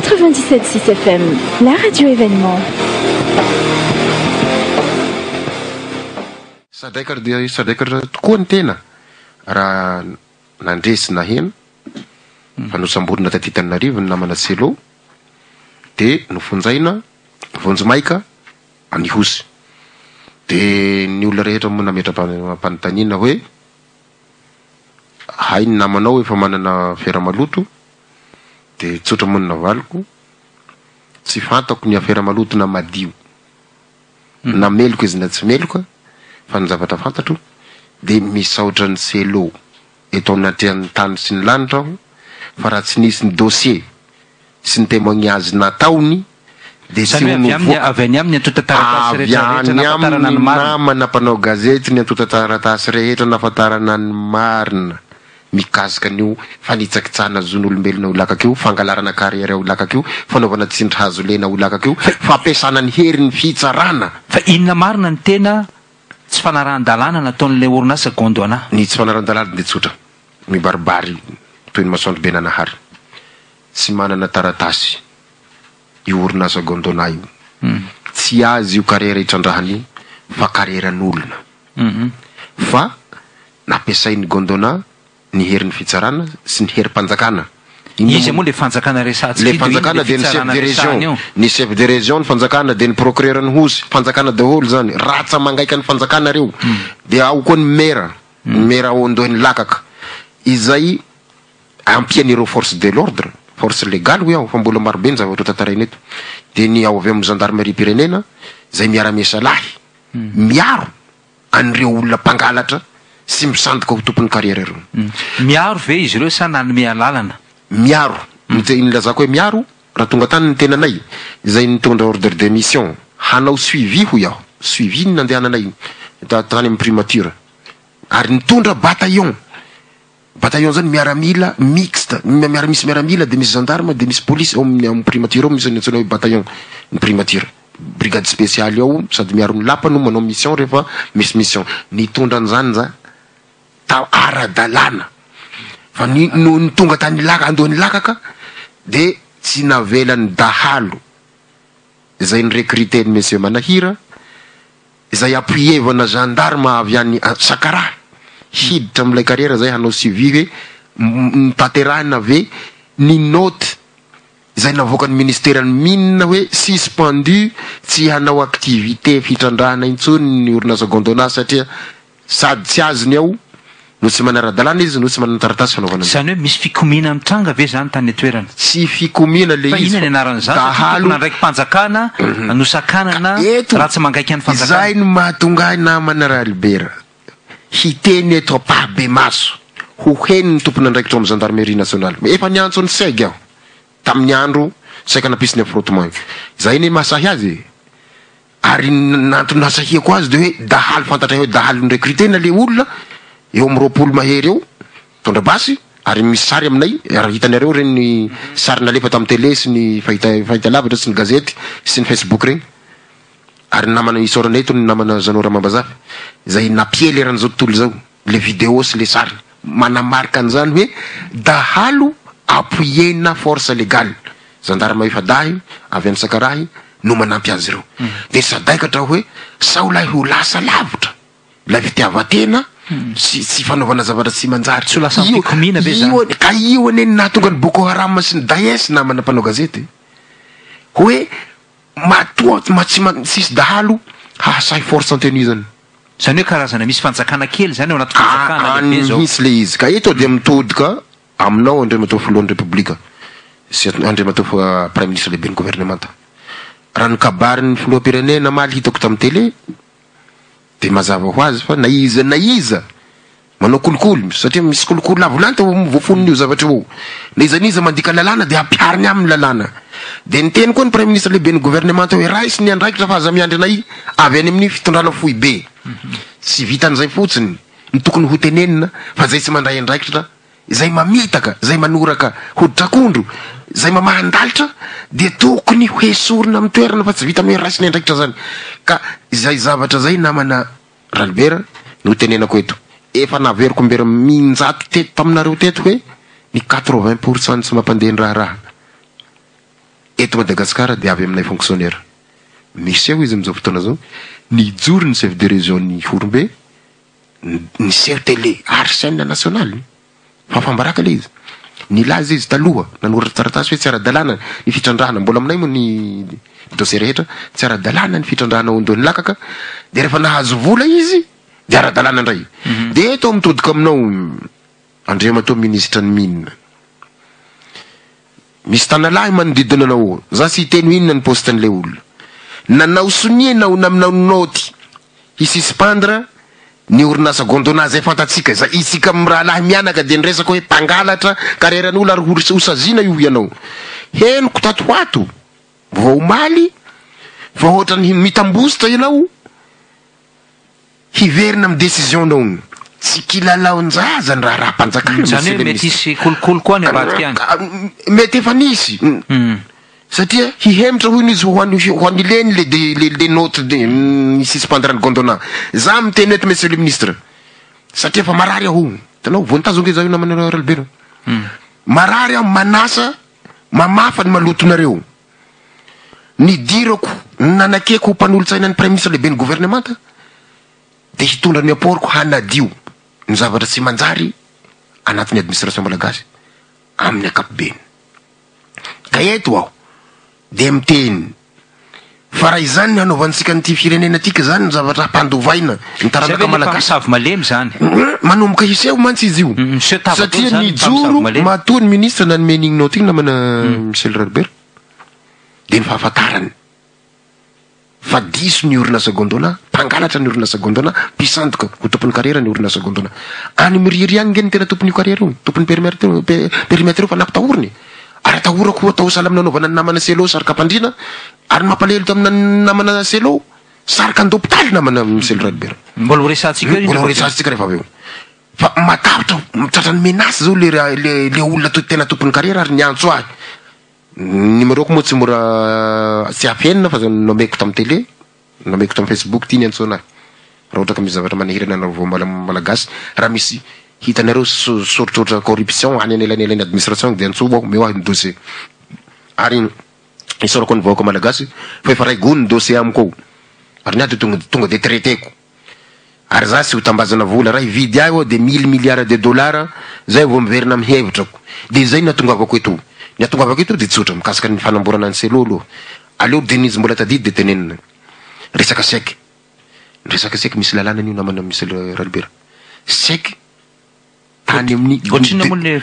97.6 FM, la radio événement. Sadaikatra dia sadaikatra tokoa ny tena raha nandre sy naheno fa nosamborina taty Antananarivo ny namana Cello dia nofonjaina vonjimaika any Ihosy. Dia ny olona rehetra moa nametra-panontaniana hoe hay ny namanao efa manana afera maloto dia tsotra moa ny navaliko, tsy fantako ny afera maloto na madio na meloka izy na tsy meloka fa ny zavatra fantatro dia misaotra an'i Cello eto anatrehan'ny tany sy ny lanitra aho fa raha tsy nisy ny dossier sy ny témoignage nataony dia tsy Izany ho hoe avy aminy nivoaka avy any aminy ny antontan-taratasy avy rehetra rehetra any nahafantarana aminy ny marina. namana mpanao gazety ny antontan-taratasy rehetra nahafantarana ny marina mikasika an'io fanitsakitsahana zon'olombelona ho lakaka io, fangalarana carrière ho lakaka io, fanaovana tsindry hazo lena ho lakaka io, fampiasana ny herin'ny fitsarana. Fa inona marina ny tena tsy fanarahan-dalàna nataon'ilay orinasa Gondwana? Ny tsy fanarahan-dalàna dia tsotra, mibaribary toy ny masoandro be nanahary. Tsy manana taratasy io orinasa Gondwana io. Tsy azy io carrière itrandrahana io fa carrière-n'olona. Fa nampiasain'i Gondwana ny herin'ny fitsarana sy ny herim-panjakana. Inona Iza moa? moa le fanjakana resahantsika Le io dia inona fanjakana le dia ny chef fitsarana de resahana région, io? ny chef de région ny fanjakana dia ny procureur ny hosy, fanjakana daholo zany, ratsa mangaika ny fanjakana reo, dia ao koa ny maire, ny maire ao Andohanilakaka, izay ampian'ireo force de l'ordre, force légale hoy aho fa mbola marobe ny zavatra ho tantaraina eto, dia ny ao avy amin'ny gendarmerie-pirenena izay miara-miasa lahy, miaro an'ireo olona mpangalatra sy misandoka ho tompon'ny carrière ireo. Miaro ve izy ireo sa nanome alalana? Miaro. Ny nilazako hoe miaro, raha tonga tany ny tenanay, izay nitondra ordre de mission hanao suivi hoy aho, suivi ny nandehananay tany amin'ny primature, ary nitondra bataillon. Bataillon zany miaramila mixte, miara misy miaramila de misy gendarme de misy polisy ao amin'ny amin'ny primature ao misy ny antsoina hoe bataillon ny primature. Brigade spéciale ao sady miaro ny lapa no manao mission rehefa misy mission. Nitondra an'izany za ta ara-dalàna fa ny nony tonga tany Ilaka Andohan'Ilakaka de tsy navelan'ny dahalo izay ni-recruter-n'i Monsieur Manahira izay appuyer-vana gendarme avy any Sakaraha hiditra amin'ilay carrière zay hanao suivi hoe notanterahina ve ny note izay navoakan'ny ministeran'ny mines hoe suspendu tsy hanao activité fitrandrahana intsony ny orinasa Gondona satria Sady tsy azony ao no tsy manara-dalàna izy no tsy manana taratasy fanaovana an'izany. Izany hoe misy fikomiana mitranga ve izany tany an-toerana? Tsy fikomiana le Fa izy inona ny fa anaran'izany satria dahalo. tompon'andraiki-panjakana Ka nosakanana eto, raha tsy mangaika ny fanjakana. izay no mahatonga ahy namana Ralibera hiteny eto ampahibemaso ho henon'ny tompon'andraikitra ao amin'ny gendarmerie nationale. Efa niantso ny seg aho tamin'ny andro saika nampisy ny affrontement io. Izay anie mahasahy azy e! Ary ny antony nahasahiako azy dia hoe dahalo fantatray hoe dahalo ni-recruter-na le olona eo amin'ny 20 mahery eo mitondra basy ary misy sary aminay ary hitanareo ireny sary nalefa tamin'ny télé sy ny fahita fahitalavitra sy ny gazety sy ny facebook ireny ary ny namana isaorana eto ny namana Jeannot Ramambazafy izay nampiely eran'izao tontolo izao le vidéo sy le sary manamarika an'izany hoe dahalo appuyer-na force légale Zandarma efa-dahy avy any Sakarahy no manampy azy ireo. Dia sadaikatra aho hoe sao lahy ho lasa lavitra ilay fitiavan-tena sy tsy fanaovana zavatra tsy manjary. Tsy ho lasa Io, fikomiana ve io, izany? ka io anie no nahatonga ny Boko Haram sy ny Daesh namana mpanao gazety hoe matoa ma- tsy ma- tsisy dahalo hahasahy force en tenue zany. Izany hoe karazana misy fanjakana kely izany ao anaty fanjakana Any lehibe izao. mihitsy ilay izy. Ka eto dia mitodika Aminao Andriamatoa Filohan'ny Repoblika sy Andriamatoa Praiminisitra Lehiben'ny Governemanta. Raha ny kabarin'ny Filoham-pirenena namaly hitako tamin'ny télé dia mazava ho azy fa na iza na iza manao kolikoly, satria misy kolikoly avo lenta voafonon'io zavatra io ao, na iza na iza mandika lalàna dia ampihariny aminy ny lalàna. Dia niteny koa ny Praiminisitra Lehiben'ny Governemanta hoe raiso ny andraikitra fa aza miandry anay avy any amin'ny fitondrana foibe. Tsy vitan'izay fotsiny ny tokony hotenenina fa izay tsy mandray andraikitra Izay mamitaka, izay manoraka hoditr'akondro, izay mamahan-dalitra dia tokony hoesorina amin'ny toerana fa tsy vitan'ny hoe raisina andraikitra izany. Ka izay zavatra izay namana Ralibera no tenenako eto. Efa naveriko imberominjato teto taminareo teto hoe ny 80 pour cent tsy mampandeha ny raharaha. eto Madagasikara dia avy aminay fonctionnaire. Miseho izy amin'izao fotoana izao, nijoro ny chef de région ny Ihorombe, niseho télé ary chaine nationale, fahafaham-baraka ilay izy. Nilaza izy taloha, nanoratra taratasy hoe tsy ara-dalàna ny fitrandrahana, mbola aminay moa ny dossier rehetra, tsy ara-dalàna ny fitrandrahana ao Andohanilakaka, dia rehefa nahazo vola izy dia ara-dalàna indray. Dia eto aho mitodika aminao Andriamatoa Minisitra ny Mines. Misy tanalahy manodidina anao ao. Za tsy hiteny hoe inona ny poste-n'ilay olona. Nanao sonia ianao naminao naoty hi-suspendre ny orinasa Gondona izay fantatsika, izay isika mirahalahy mianaka dia niresaka hoe mpangalatra karieran'olona ary ho saziana io ianao. Henoko tato ho ato, vao omaly, fa ohatran'ny mitambositra ianao. Hiverina amin'ny décision-nao ny. Tsy kilalaon-jaza ny raharaham-panjakana, Izany Monsieur hoe le mety Ministre. hisy kolikoly koa any ambadika any. Mety efa nisy. Satria hihemotra hono izy ho an'ny ho an'ileny le de le le note de ny suspendre ny Gondona. Za miteny eto Monsieur le Ministre, satria efa marary aho. Hitanao, voantazo ange za io namana Ralibera. Marary aho manasa, mamafa ny malotonareo. Nidirako, nanakeko ho mpanolotsaina ny Praiminisitra lehiben'ny governemanta dia hitondra ny apport-ko hanadio ny zavatra tsy manjary anatin'ny administration malagasy amin'ny ankapobeny. Ka eto aho dia miteny fa raha izany ny hanaovantsika an'ity firenena ity ka izany ny zavatra hampandovaina ny Zay taranaka ve le malagasy. mpamosavy malemy zany? Manomboka hiseho mantsy izy io. Miseho tava daholo Satria zany ny mpamosavy nijoro malemy. matoa ny ministra nanome an'igny note igny namana Michel Ralibera. dia ny fahafantarany fa diso ny orinasa Gondola, mpangalatra ny orinasa Gondola, mpisandoka ho tompon'ny carrière ny orinasa Gondola. Any Mirihiry any nge no tena tompon'io carrière io, tompon'ny périmètre io, périmètre io fa nampitahoriny e. Ary atahorako ho atao sahala amin'ny nanaovana ny namana Cello sarik'Ampandriana, ary ny mampalahelo tamin'ny namana Cello, sarika an-dopitaly namana Michel Ralibera. Mbola ho resahantsika eo iny Mbola ho rehefa avy eo. resahantsika rehefa avy eo. Fa matahotra aho, tratran'ny menace zao le le le olona tena tompon'ny carrière ary niantso ahy. Ny numéro-ko moa tsy mora tsy afenina fa nomeko tamin'ny télé, nomeko tamin'ny facebook ty niantsoana ahy. Raha ohatra ka misy zavatra manahirana anareo vaovao malagasy, raha misy hitanareo soritroritra corruption any anelanelan'ny administration dia antsovo aho, omeo ahy ny dossier. Ary isaorako ny vahoaka malagasy fa efa ray gony ny dossier amiko ao. Ary ny ahy dia tonga tonga dia traiter-ko. Ary za tsy ho tambazana vola, raha hividy ahy aho dia mille milliards de dollars zay vao miverina amin'ny hevitrako. Dia izay no nahatongavako eto. Ny hahatongavako eto dia tsotra, mikasika ny fanamborana an'i Cello aloha. Aleo Denise mbola tadidy dia tenenina. Resaka chèque. Ny resaka chèque misy lalàna an'io namana Michel Ralibera. Chèque tany amin'ny Ohatrinona moa le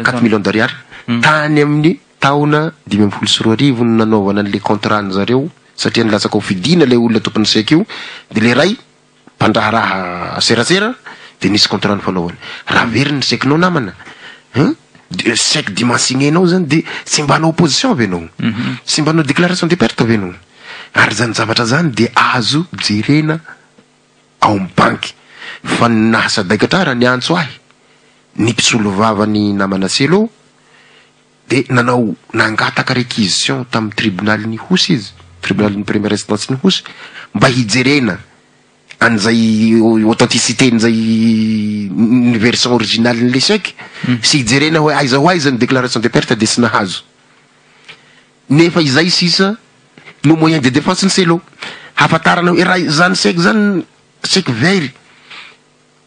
quatre millions d'ariary tany amin'ny taona 2015 no nanaovana an'le contrat an'zareo satria nilatsaka ho fidiana ilay olona tompon'ny chèque io dia le ray mpandraharaha serasera dia nisy contrat nifanaovany. Raha very ny chèque-nao namana hein, chèque dimensionné-nao zany dia tsy mba hanao opposition ve ianao? Tsy mba hanao déclaration de perte ve ianao? Ary zany zavatra zany dia azo jerena ao amin'ny banky fa ny nahasadaikatra ahy raha niantso ahy ny mpisolovava ny namana Cello dia nanao nangataka réquisition tamin'ny tribonalin'ny Ihosy izy, tribonalin'ny première instance ny Ihosy mba hijerena an'izay authenticité-n'izay ny version originale-n'ilay chèque sy hijerena hoe aiza ho aiza ny déclaration de perte dia tsy nahazo. Nefa izay sisa no moyen de défense ny Cello. Hahafantarana hoe raha izany chèque izany chèque very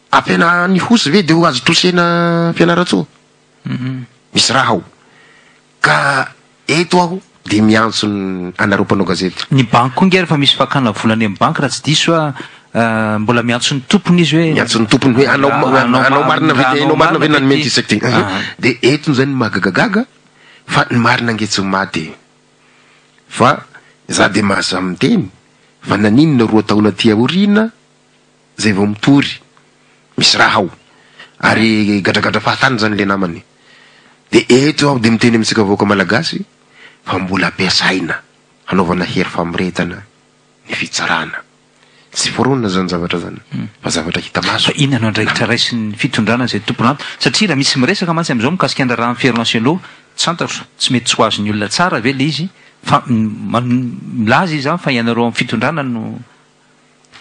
ampiana any Ihosy ve dia ho azo tosehina Fianarantsoa? Misy raha ao. Ka eto aho dia miantso ny anareo mpanao gazety. Ny banky koa nge rehefa misy fakana vola any amin'ny banky raha tsy diso aho mbola miantso ny tompony izy hoe Miantso ny tompony hoe anao anao marina ve anao marina ve nanome ity chèque ity? Dia eto izay no mahagagagaga Fa ny marina ange tsy ho maty e! Fa za de mahasahy miteny fa naninona roa taona aty aoriana zay vao mitory? Misy raha ao. Ary gadragadra fahatany zany le namany. De eto aho de miteny amintsika vahoaka malagasy fa mbola ampiasaina hanaovana hery famoretana ny fitsarana. Tsy foronina zany zavatra zany fa zavatra hita maso. Fa inona no andraikitra raisin'ny fitondrana izay tompon'antoka? Satria raha misy miresaka mantsy amin'izao mikasika ny raharahan'i Fernand Cello, tsy fantatro, tsy mety tsy ho azon'ny olona tsara ve ilay izy fa milaza izy izany fa ianareo amin'ny fitondrana no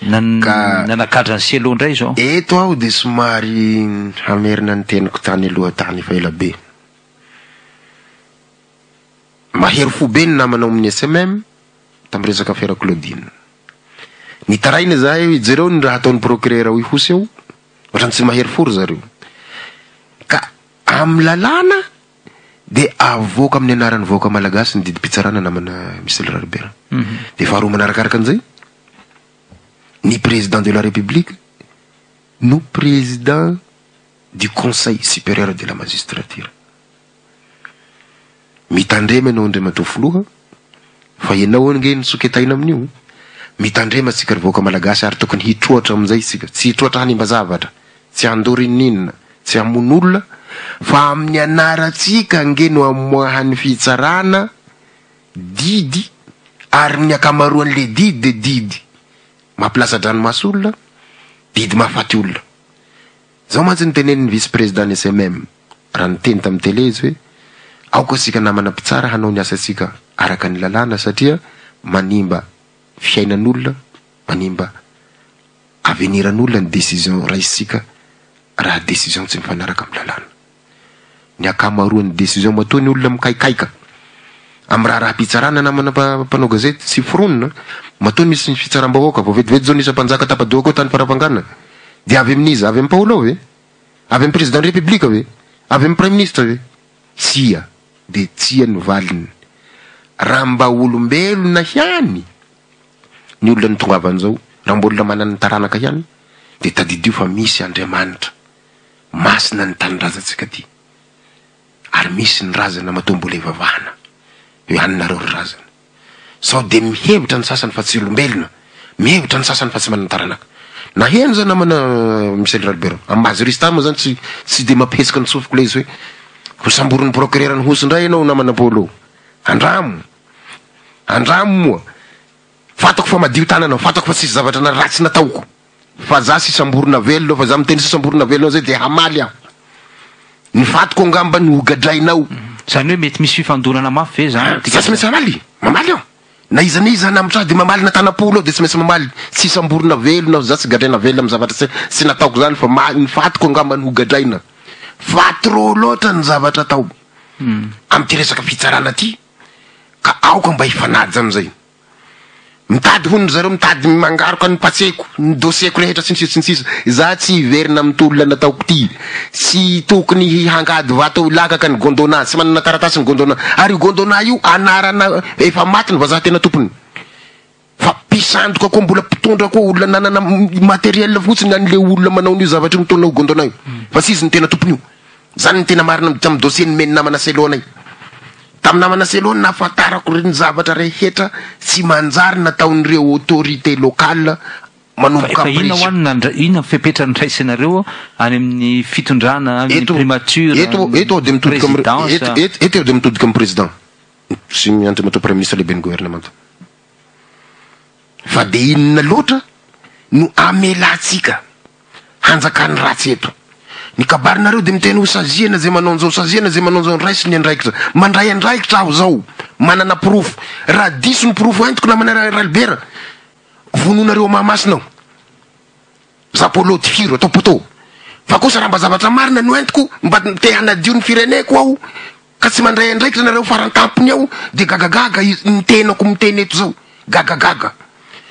Ka nanagadra an'i Cello indray izao. Eto aho dia somary hamerina ny teniko tany aloha tany efa ela be. Mahery fo be ny namana ao amin'ny SMM tamin'ny resaka afera Claudine. Nitaraina izahay hoe jereo ny raha ataon'ny procureur ao Ihosy ao, ohatran'ny tsy mahery fo ry zareo. Ka amin'ny lalàna dia avoaka amin'ny anaran'ny vahoaka malagasy ny didim-pitsarana namana Michel Ralibera. Dia faharoa manarakaraka an'izay, ny président de la république no président du conseil supérieur de la magistrature. Mitandrema ianao Andriamatoa Filoha fa ianao ange no soketaina amin'io. Mitandrema tsika ry vahoaka malagasy ary tokony hitroatra amin'izay isika. Tsy hitroatra hanimba zavatra, tsy handoro inoninona, tsy hamono olona fa amin'ny anarantsika ange no amoahan'ny fitsarana didy ary ny ankamaroan'le didy dia didy mampilatsa-dranomaso olona, didy mahafaty olona. Zao mantsy no tenenin'ny vice président ny SMM raha niteny tamin'ny télé izy hoe aoka isika namana mpitsara hanao ny asantsika araka ny lalàna satria manimba fiainan'olona, manimba avenir an'olona ny décision raisintsika raha décision tsy mifanaraka amin'ny lalàna. Ny ankamaroan'ny décision matoa ny olona mikaikaika amin'ny raharaham-pitsarana namana mpanao gazety sy foronina, matoa nisy ny fitsaram-bahoaka vao vetivety zao nisy mpanjaka tapa-doha koa tany Farafangana dia avy amin'iza? Avy amin'i Paolo ve? Avy amin'ny président ny république ve? Avy amin'ny praiminisitra ve? Tsia dia tsia ny valiny. Raha mba olombelona ihany ny olona nitongavan'izao, raha mbola manana ny taranaka ihany dia tadidio fa misy Andriamanitra. Masina ny tanindrazantsika ty ary misy ny razana matoa mbola ivavahana hoe any nareo ry razana. Sao dia mihevitra ny sasany fa tsy olombelona, mihevitra ny sasany fa tsy manana taranaka. Naheno za namana Michel Ralibera, amin'ny maha juriste ahy moa zany tsy tsy dia mampihetsika ny sofiko ilay izy hoe ho samborin'ny procureur ny hosy indray ianao namana Paolo. Andramo! Andramo moa! Fantako fa madio tanana, fantako fa tsisy zavatra na ratsy nataoko. Fa za sy samborina velona fa za miteny sy samborina velona zay de hamaly aho. Ny fatiko angamba no hogadrainao. Zany hoe mety misy fifandonana mafy ve zany? Za tsy maintsy hamaly, mamaly aho. Na iza na iza hanambotra ahy de mamaly na tanam-polo aho de tsy maintsy mamaly. Tsy samborina velona aho, za tsy gadraina velona amin'ny zavatra tsy tsy nataoko zany fa ma- ny fatiko angamba no hogadraina. Fa trop loatra ny zavatra atao amin'ity resaka fitsarana ty ka aoka mba hifanaja amin'izay. Mitady hono ry zareo mitady mangaroka ny patseko, ny dossier-ko rehetra sy ny sisa sy ny sisa. Za tsy hiverina amin'ny tolona nataoko ty. Tsy tokony hangady vato hilakaka ny gondona, tsy manana taratasy ny gondona. Ary io gondona io anarana efa maty ny vazaha tena tompony. Fa mpisandoka koa mbola mpitondra koa olona nanana matériel fotsiny an'le olona manao an'io zavatra io mitondra io gondona io. Fa tsy izy no tena tompony io. Zany no tena marina tamin'ny dossier nomen'ny namana Selo anay. Tamin'ny namana Selo no nahafantarako ny zavatra rehetra tsy manjary nataon'ireo autorités locales manomboka Fa amin'ny inona région. ho'a no nandra- inona ny fepetra noraisinareo any amin'ny fitondrana, any amin'ny Eto, primature, eto, eto aho dia mitodika amin'ny, présidence? eto, eto, eto aho dia mitodika amin'ny président sy ny Andriamatoa Praiminisitra lehiben'ny governemanta. Fa dia inona loatra no amelantsika hanjakan'ny ratsy eto? Ny kabarinareo dia miteny ho saziana izay manao an'izao, saziana izay manao an'izao, raiso ny andraikitra. Mandray andraikitra aho izao, manana porofo. Raha diso ny porofo entiko namana Ralibera, vonoinareo ao Mahamasina aho. Za Polo tifiro atao poteau. Fa kosa raha mba zavatra marina no entiko, mba te hanadio ny fireneko aho, Ka tsy mandray andraikitra nareo farantampony ao de gagagaga ny tenako miteny eto zao gagagaga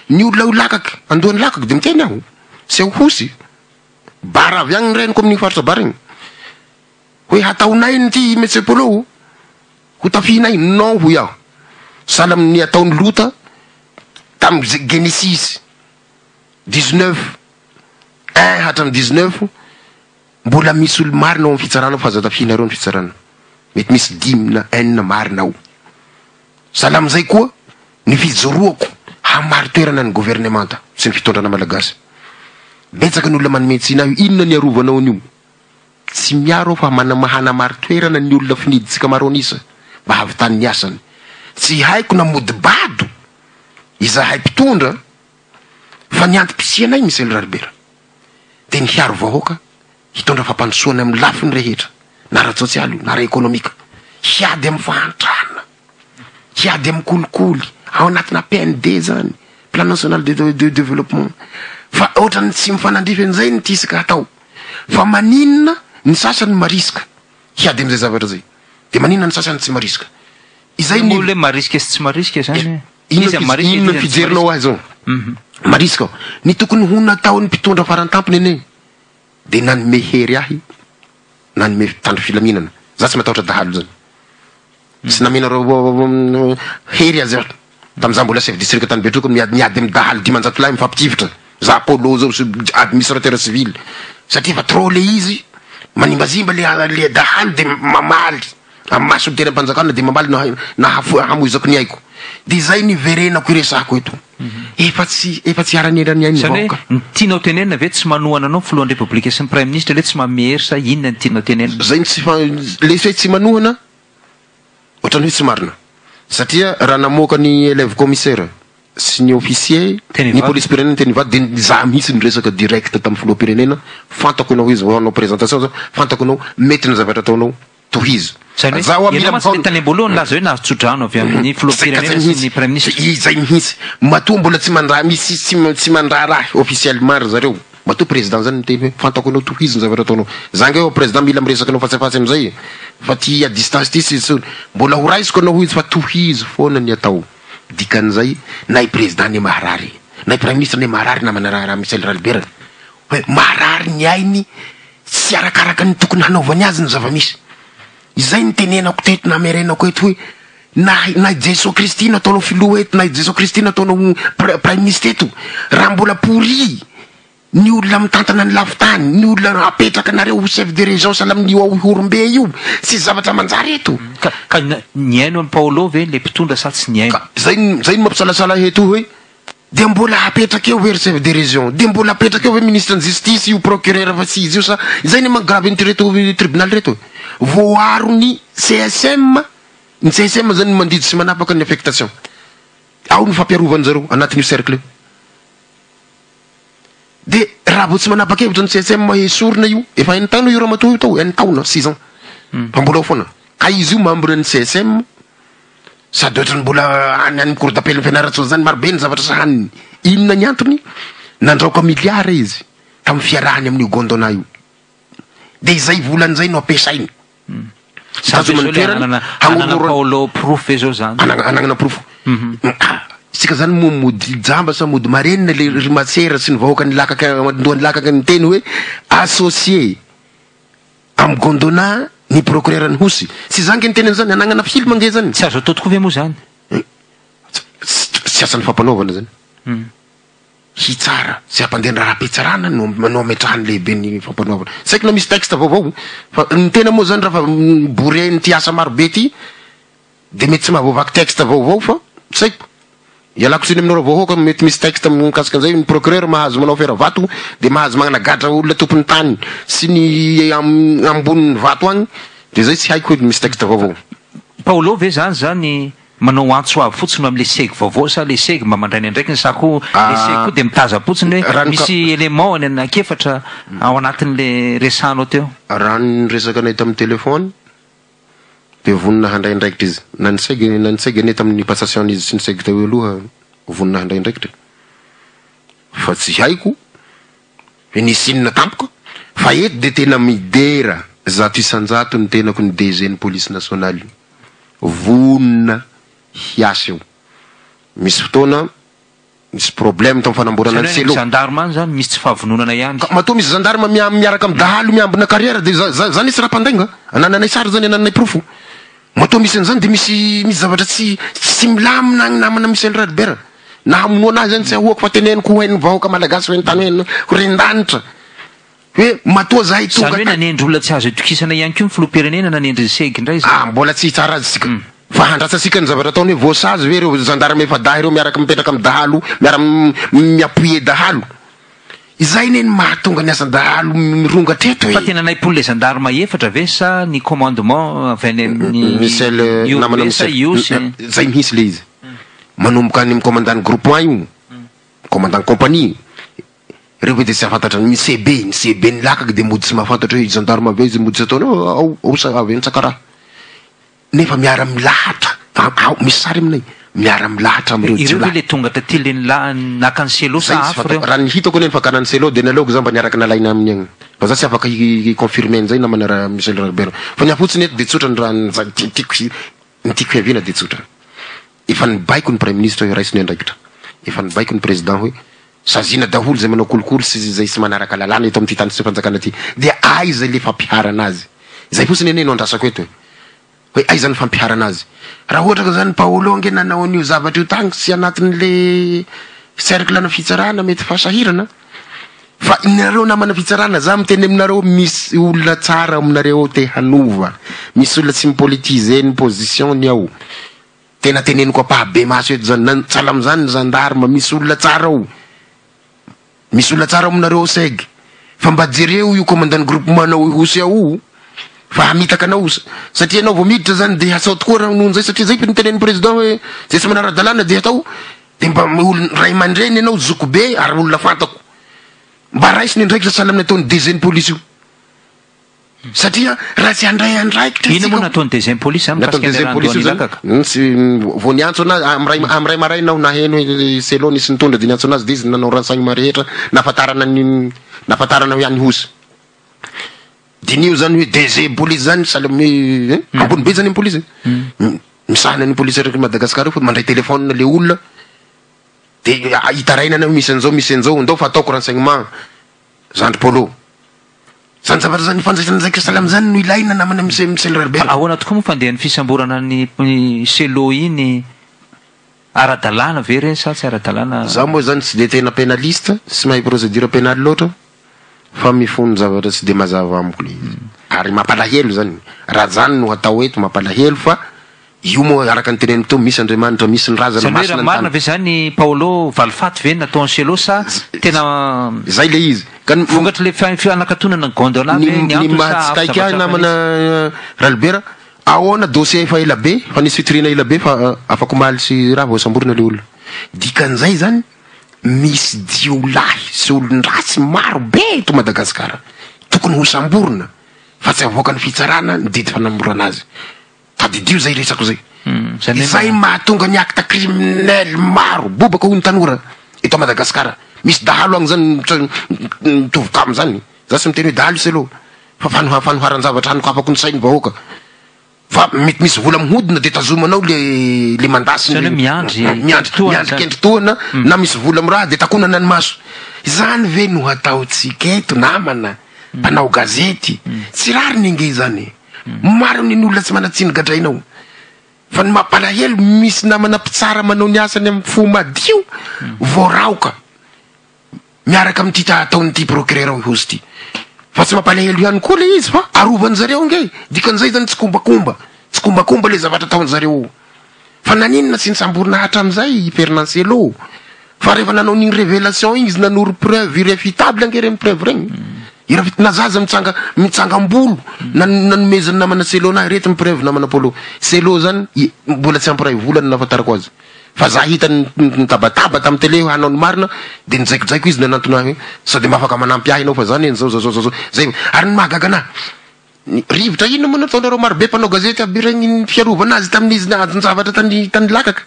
ny olona io lakaky andohan'ny lakaky de miteny aho seho hosy bara avy agny ny reniko amin'igny faritra bara igny hoe hataonay ny ty monsieur Polo ho tafihinay non hoy aho sahala amin'ny ataon'i Lota tamin'ny Genesis 19 un hatramin'ny 19 Mbola misy olo marina ao am fitsarana ao fa aza tafihinareo ny fitsarana. Mety misy dimy na enina marina ao. Sahala amin'izay koa ny fijoroako hamari-toerana ny governemanta sy ny fitondrana malagasy. Betsaka ny olona manome tsiny ahy hoe inona ny arovanao an'io. Tsy miaro aho fa hanamari-toerana ny olona finidintsika maro an'isa mba hahavitany ny asany. Tsy haiko na mody bado izahay mpitondra fa ny antom-pisianay Michel Ralibera. dia ny hiaro vahoaka, hitondra fampandrosoana amin'ny lafiny rehetra, na ara-tsosialy io, na ara-ekonomika, hiady amin'ny fahantrana, hiady amin'ny kolikoly, ao anatina PND zany, Plan National de de Développement, fa ohatran'ny tsy mifanandrify an'izay ny tisika atao, fa maninona ny sasany marisika hiady amin'izay zavatra izay, dia maninona ny sasany tsy marisika? Izay ny. Moa le marisika sy tsy marisika zany e? Inona Iza fiz- marisika, inona iza tsy fijerinao marisika? azy zao? Marisika aho. Ny tokony ho nataon'ny mpitondra farantampony anie de nanome hery ahy, nanome mpitandro filaminana. Za tsy matahotra dahalo zany. Tsy namenareo hery azy aho. Tamin'izaho mbola chef district tany Betroka miady miady amin'ny dahalo 500 lahy mifampitifitra. Za Polo zao sy administrateur civil. Satria efa trop le izy, manimbazimba le le dahalo de mamaly. Amin'ny maha solontenam-panjakana dia mamaly na na hamoizako ny aiko. Dia izay no iverenako iresahako eto. Efa tsy efa tsy hiara-niera ny ain'ny Izany hoe vahoaka. ny tianao tenenina ve tsy manohana anao ny filohan'ny Repoblika sy ny Praiminisitra le tsy manome hery sa inona ny tianao tenenina? Zay no tsy fa le hoe tsy manohana ohatran'ny hoe tsy marina. Satria raha namoaka ny élève commissaire sy ny officier Teny ny Ivato. polisim-pirenena teny Ivato dia za mihitsy niresaka direct tamin'ny filoham-pirenena, fantako ianao izy vao hanao présentation za, fantako ianao, mety ny zavatra ataonao. Tohizo. Izany hoe, Zaho ianao mila mantsy le tany am-boalohany nilaza hoe nahazo tso-drano avy amin'ny filoham-pirenena sy ny praiminisitra. Izay mihitsy. Matoa mbola tsy mandra, misy tsy tsy mandrara ahy officiellement ry zareo. Matoa président zany miteny hoe fantako anao tohizo ny zavatra ataonao. Za ange président mila miresaka anao face à face amizay e. Fa ty à distance ty tsy intsony. Mbola ho raisiko anao hoy izy fa tohizo foana ny atao. Dikan'izay na i président anie maharary e. Na i praiminisitra anie maharary namana Ra Michel Ralibera. Hoe marary ny ainy Tsy arakaraka ny tokony hanaovany azy ny zava-misy. Izay no tenenako teto namerenako eto hoe na na i Jesoa Kristy no ataonao filoha eto na i Jesoa Kristy no ataonao praiminisitra eto, raha mbola pourri ny olona mitantana ny lafin-tany, ny olona apetraka nareo ho chef de région sahala amin'io ao Ihorombe io, tsisy zavatra manjary eto. Ka ka nihaino an'i Paolo ve le mpitondra sa tsy nihaino? Ka zay zay no mampisalasala ahy eto hoe Dia mbola apetraka eo ve ry chef de région? Dia mbola apetraka eo ve ministre ny justice io procureur fa tsy izy io sa izay ny maha grave an'ity reto tribunal reto e? Voaaro ny CSM, ny CSM zany no mandidy sy manapaka ny affectation. Ao ny fampiarovan-jareo anatin'io cercle io. Dia raha vao tsy manapa-kevitra ny CSM esorina io, efa enin-taona io ramatoa io tao, enin-taona, six ans, fa mbola ao foana. Ka izy io membre ny CSM, Sady ohatran'ny mbola any any cour d'appel Fianarantsoa zany marobe ny zavatra sahaniny. Inona ny antony? Nandraoka milliard izy tamin'ny fiarahany amin'io Gondona io. Dia izay volany izay no ampiasainy. Zany ve Hitazomany zao le toerana, ananana ananan'i hagnorohoro Paolo porofo ve zao zany? Anagna anagnana porofo. Ah, isika zany moa mody jamba sa mody marenina le ry Masera sy ny vahoaka nilakaka andoha nilakaka niteny hoe associé Am Gondona ny procureur ny Hosy. Tsy za nge niteny an'izany, anagnana film nge zany. Tsy azo atao tokoa ve moa zany? Tsy asan'ny fampanaovana zany. Hitsara sy hampandeha ny raharaham-pitsarana no no ametrahan'ny lehiben'ny fampanoavana. Tsy haiko na misy texte vaovao fa ny tena moa zany raha fa bourré-n'ity asa marobe ity Dia mety tsy mahavoavaky texte vaovao fa tsy haiko. Ialako tsiny aminareo vahoaka mety misy texte mikasika an'izay, ny procureur mahazo manao affaire vato dia mahazo magnanagadra olona tompon'ny tany sy ny ambonin'ny vato agny dia zay tsy haiko hoe misy texte vaovao. Paolo ve zany zany manao antso avo fotsiny ho amle seg vaovao sa le seg mba mandray ny andraikiny sa koa le seg koa dia mitazam-potsiny hoe misy élément any anakefatra ao anatin'le resahanao teo? Raha ny resaka anay tamin'ny téléphone Dia vonona handray andraikitra izy. Na ny seg na ny seg anie tamin'ny passation n'izy sy ny seg teo aloha vonona handray andraikitra e. Fa tsy haiko hoe nisy inona tampoka fa eto dia tena midera 100% ny tenako ny DG ny police nationale vonona hiasa io. Misy fotoana Misy problème tao fanamborana Zany an'i hoe any Cello. gendarme any zany misy tsy fahavononana ihany. Ka matoa misy gendarme mia miaraka am dahalo miambina carrière de za za zany tsy raha mpandainga. Anananay sary zany anananay porofo. Matoa misy an'izany de misy misy zavatra tsy tsy milamina agny namana Michel Ralibera. Na hamonoana ahy zany tsy ahoako fa teneniko ho hain'ny vahoaka malagasy ho hain'ny tany ho ho ren-danitra. Hoe matoa zahay Izany tonga hoe ta. nanendry olona tsy azo itokisana ihany koa ny filoham-pirenena nanendry ny Seg indray izany. Ah mbola tsy hitsara azy isika. Fa handrasantsika ny zavatra ataony hoe voasazy ve ireo gendarme efa-dahy ireo miaraka mipetraka amin'ny dahalo miara mi-appuyer dahalo. Izay anie no mahatonga ny asan-dahalo mirongatra eto Fa e. tena naimpolo le gendarme efatra ve sa ny commandement avy any amin'ny Michel namana Ihorombe sa Michel Ihosy? zay mihitsy le izy. Manomboka any amin'ny commandant ny groupement io, commandant compagnie. Reo ve de tsy hahafantatra ny CB, ny CB ny lakaky de mody tsy mahafantatra hoe gendarme avy aiza mody tsy ataony ao ao ao sa avy any Tsakaraha. Nefa miara milahatra, ao misy sary aminay, miara milahatra amin'ireo Ireo ve jiolahy. le tonga taty le nila naka an'i Cello Zay sa tsy hafa fantako, ireo? raha ny hitako anie ny fakana an'i Cello de naleoko za mba niaraka nalaina aminy agny. Fa za tsy afaka hi confirmer an'izay namana Ra Michel Ralibera. Fa ny ahy fotsiny eto de tsotra ny raha ny tiako. Ny tiako hiaviana dia tsotra. Efa nibaiko ny Praiminisitra hoe raiso ny andraikitra. Efa nibaiko ny Président hoe saziana daholo izay manao kolikoly sy izay tsy manaraka lalàna eto amin'ity tany sy fanjakana ity. Dia aiza ilay fampiharana azy? Izay fotsiny anie no andrasako eto e. Hoe aiza ny fampiharana azy? Raha ohatra ka zany Paolo ange nanao an'io zavatra io tagny tsy anatin'le cercle ana fitsarana mety fahasahirana fa nareo namana fitsarana za miteny aminareo misy olona tsara aminareo ao te hanova, misy olona tsy mi-politiser ny position ny ao, tena teneniko ampahabemaso eto zany, na sahala amizany ny gendarme misy olona tsara ao. Misy olona tsara aminareo ao seg fa mba jereo io commandant ny groupement nao Ihosy ao io fa hamitaka anao satria ianao vao miditra zany de hatao tokoa raha noho zay satria zay nitenenin'ny président hoe zay tsy manara-dalàna de hatao de mba olona ray aman-dreny ianao zokibe ary olona fantako mba raiso ny andraikitra sahala amin'ny ataon'ny DG ny polisy io. Satria raha tsy handray andraikitra Inona moa nataon'ny deuxième police zany mikasika an'ilay police io zany Andohanilakaka? Tsy vao niantso anazy amin'ny ray amin'ny ray maraina aho naheno hoe Cello nisy nitondra dia niantso anazy dia izy nanao renseignement rehetra nahafantarana ny nahafantarana hoe any Ihosy. Diniho zany hoe deuxième police zany sahala amin'ny hoe ambony be zany amin'ny police e. Misahana ny police eraky Madagascar io fa mandray téléphone le olona dia hitarainana hoe misy an'izao misy an'izao ndao fa ataoko renseignement zandry Polo. Zany zavatra zany fandraisana andraikitra sahala amin'izany no ilaina namana Michel Michel Ralibera. Fa ahoana tokoa moa fandehan'ny fisamborana an'i Cello iny? Ara-dalàna ve ireny sa tsy ara-dalàna? Za moa zany tsy de tena pénaliste, tsy mahay procédure pénale loatra fa mifono zavatra tsy de mazava amiko le izy. Ary mampalahelo zany, raha zany no hatao eto mampalahelo fa Io moa araka ny teneniko teo, misy Andriamanitra, misy ny razana, Zany hoe masina raha ny marina tany. ve zany Paolo, valifaty ve ny nataon'i Cello sa tena Zay le izy. Ka ny vokatry le fanakatonana ny gondola ny ve ny ny antony sa maha hafa tsikaiky ahy zavatra hafa namana mihitsy? Ralibera, ahoana dossier efa ela be, efa nisy fitoriana ela be fa afak'omaly sy raha vao samborina le olona. Dikan'izay zany misy jiolahy sy olon-dratsy maro be eto Madagasikara tokony ho samborina fa tsy avoakan'ny fitsarana ny didy fanamborana azy. Tadidio zay resako zay. Izay mahatonga ny acte criminel maro bobaka hoy ny tanora eto Madagascar. Misy dahalo agny zany mitovy kamo zany. Za tsy miteny hoe dahalo ise aloha fa fanoharan-javatra hanokafako ny sain'ny vahoaka. Fa mety misy vola mihodina de tazomanao le le mandat sy Zany ny hoe miandry miandry kendry tohana miandry zany. kendry tohana na misy vola miraha de takonana ny maso. Izany ve no hataontsika eto namana mpanao gazety? Tsy rariny ange izany e. Maro ny olona tsy manan-tsiny gadraina ao. Fa ny mampalahelo misy namana mpitsara manao ny asany amin'ny fo madio voaraoka miaraka amin'ity ataon'ity procureur ao Ihosy ity. Fa tsy mampalahelo ihany koa le izy fa arovany zareo ange. Dikan'izay zany tsikombakomba. Tsikombakomba le zavatra ataon'zareo ao. Fa naninona tsy nisamborina hatramizay i Fernand Cello? Fa rehefa nanao an'igny révélation igny izy nanoro preuve irréfutable ange regny preuve regny. Irréfut- na zaza mitsanga mitsangam-bolo nan- nanomezan'ny namana Cello anahy reto ny preuve namana Polo. Cello zany i- mbola tsy ampy ray volana nahafantarako azy. Fa za hitany nitabataba tamin'ny télé hoe hanao ny marina de nijaikojaiko izy nanantona ahy hoe sao de mba afaka manampy ahy ianao fa za anie zao zao zao zao zay. Ary ny mahagaga anahy Ny rivotra inona moa nataonareo marobe mpanao gazety aby regny ny fiarovana azy tamin'izy nahajon-javatra tany tany Ilakaka